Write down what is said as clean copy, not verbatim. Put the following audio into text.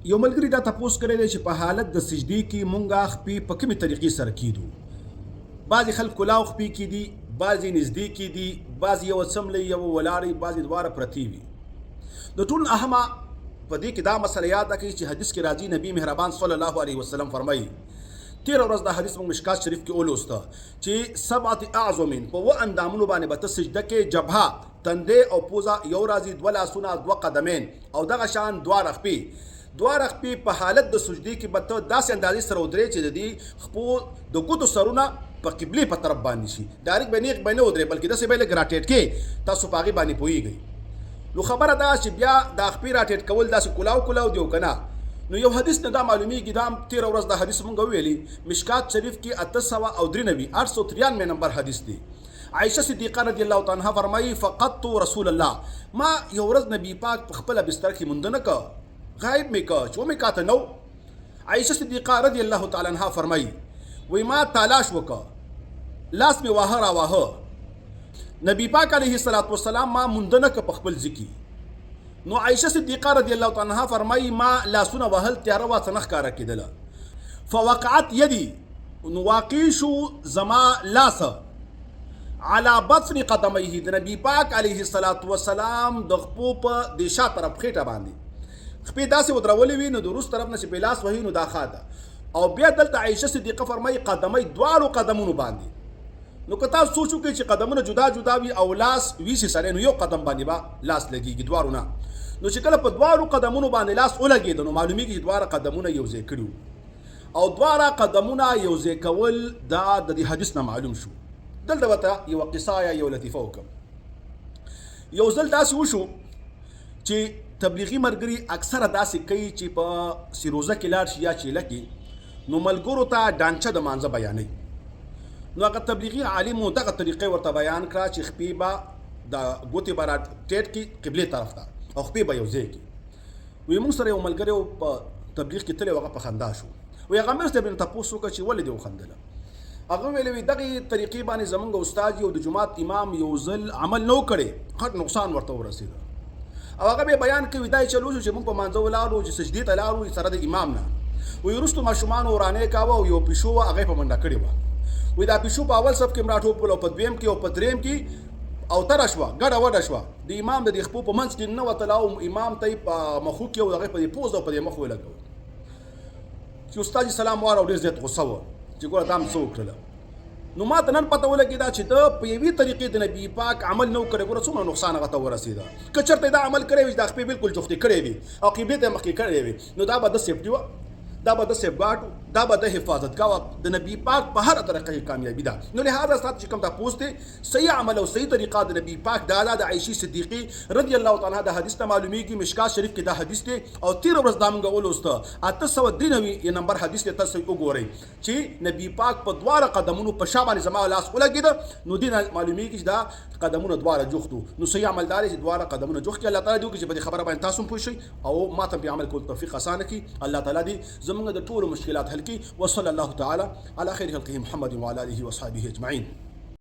یو ملګري دا تپوس کړی دی چې په حالت د سجدې کې مونږه خپې په کومې طریقې سره کیدو. بعضې خلک کلاو خپې کیدي، بعضې نږدې کیدي، بعضې یوه څملې یوه ولاړې، بعضې دواړه پرتې وي. د ټولو نه اهمه په دې کې دا مسله یاده کړئ چې حدیث کې راځي نبی مهربان صلی الله علیه وسلم فرمایي، تېره ورځ دا حدیث موږ مشکات شریف کې ولوسته چې سبعة اعظم، په اووه اندامونو باندې به ته سجده کې، جبهه، تندی او پوزه یو راځي، دوه لاسونه، دوه قدمین او دغه شان دواړه خپې. دواړه خپې په حالت د سجدې کې به ته داسې اندازې سره ودرې چې د دې خپو د ګوتو سرونه په قبلې په طرف باندې شي. ډایرک به نیغ به نه ودرې، بلکې داسې به یې لږ راټیټ کې، تاسو په هغې باندې پوهېږئ. نو خبره دا چې بیا دا خپې راټیټ کول داسې کلاو کلاو دی او که نه؟ نو یو حدیث نه دا معلومیږي، دا هم تېره ورځ دا حدیث مونږ وویلي، مشکات شریف کې 893، 893 نمبر حدیث دی. عائشه صدیقه رضی الله تعالی عنها فرمایي، فقدت رسول الله، ما یو ورځ نبی پاک په خپله بستر کې مونده نه که، غایب مې که، چې ومې کاته نو. عائشه صدیقه رضی الله تعالی عنها فرمایي، وی ما تالاش وکړ، لاس مې واهه را واهه، نبی پاک علیه الصلاة والسلام ما مونده نه که په خپل ځي کې. نو عائشه صدیقه رضی الله تعالی عنها فرمایي، ما لاسونه وهل، تیاره وه، څه نه ښکاره کېدله. فوقعت یدی، نو واقع شو زما لاس علی بطن قدمیه، د نبی پاک علیه الصلاة والسلام د خپو په د شا طرف خېټه باندې خپې داسې ودرولې وي، نو د روس طرف نه چې په لاس وهي نو دا ښه ده. او بیا دلته عایشه صدیقه فرمایي قدمۍ دواړو قدمونو باندې. نو که تاسو سوچ وکړئ چې قدمونه جدا جدا وي او لاس ویسي سره، نو یو قدم باندې به لاس لګیږي دواړو نه. نو چې کله په دواړو قدمونو باندې لاس ولګېده نو معلومیږي چې دواړه قدمونه یو ځای کړي وو، او دواړه قدمونه یو ځای کول دا د دې حدیث نه معلوم شو. دلته به ته یوه قصه یا یو لطیفه وکړم. یو ځل داسې وشو چې تبلیغي ملګري اکثره داسې کوي چې په سیروزه کې لاړ شي یا چیله کې، نو ملګرو ته ډانچه د مانځه بیانوي. نو هغه تبلیغي عالم دغه طریقه ورته بیان کړه چې خپې به د ګوتې به را ټیټ کړي قبلې طرف ته او خپې به یو ځای کړي. وی موږ سره یو ملګری و په تبلیغ کې تللی و، هغه په خندا شو. وی هغه امیر صاحب نه تپوس وکړ چې ولې دې وخندله؟ هغه ویل وی دغې طریقې باندې زمونږ استاد یو د جومات امام یو ځل عمل نه و کړی، غټ نقصان ورته ورسېده. او هغه به بیان کوي دا یې چل وشو چې موږ په مانځه ولاړو، چې سجدې ته لاړو سره د امام نه، وی وروسته ماشومانو ورانی کاوه او یو پیشو وه هغه یې په منډه کړې وه. وی دا پیشو په اول صف کې هم راټوپ کړل او په دویم کې او په دریم کې، او تره شوه، ګډه وډه شوه، د امام د دې خپو په منځ کې ننوتله او امام ته یې په مخو کې او د هغې په دې پوزه او په دې مخ ولګول. چې استاد یې سلام واره او ډېر زیات غوسه و چې ګوره دا مې څه وکړله. نو ما ته نن پته ولګېده چې ده په یوې طریقې د نبي پاک عمل نه و کړی، ګوره څومره نقصان هغه ته ورسېده. که چېرته یې دا عمل کړی وي چې دا خپې بلکل جوختې کړې وي او قبلې ته یې مخکې کړې وي، نو دا به د سیفټي وه، دا به د سیف ګارډ و، دا به د حفاظتګاه وه. د نبي پاک په هره طریقه کې کامیابي ده. نو لهذا ستاسو چې کوم تپوس دی، صحیح عمل او صحیح طریقه د نبی پاک دا ده، د عائشې صدیقې رضی الله تعالی عنها د حدیث نه معلومیږي، مشکات شریف کې دا حدیث دی او تیره ورځ دا مونږ ولوسته، 893 نمبر حدیث دی، تاسو یې وګورئ چې نبی پاک په دواړه قدمونو په شا باندې زما لاس ولګېده، نو دې نه معلومیږي چې دا قدمونه دواړه جوخت وو. نو صحیح عمل دا دی چې دواړه قدمونه جوخت کړي. الله تعالی دې وکړي چې په دې خبره باندې تاسو هم پوه شئ او ما ته هم پرې عمل کولو توفیق اسانه کړي. الله تعالی دې زمونږ د ټولو مشکلات حل کړي. وصلی الله تعالی علی خیر خلقه محمد وعلی آله وصحبه اجمعین.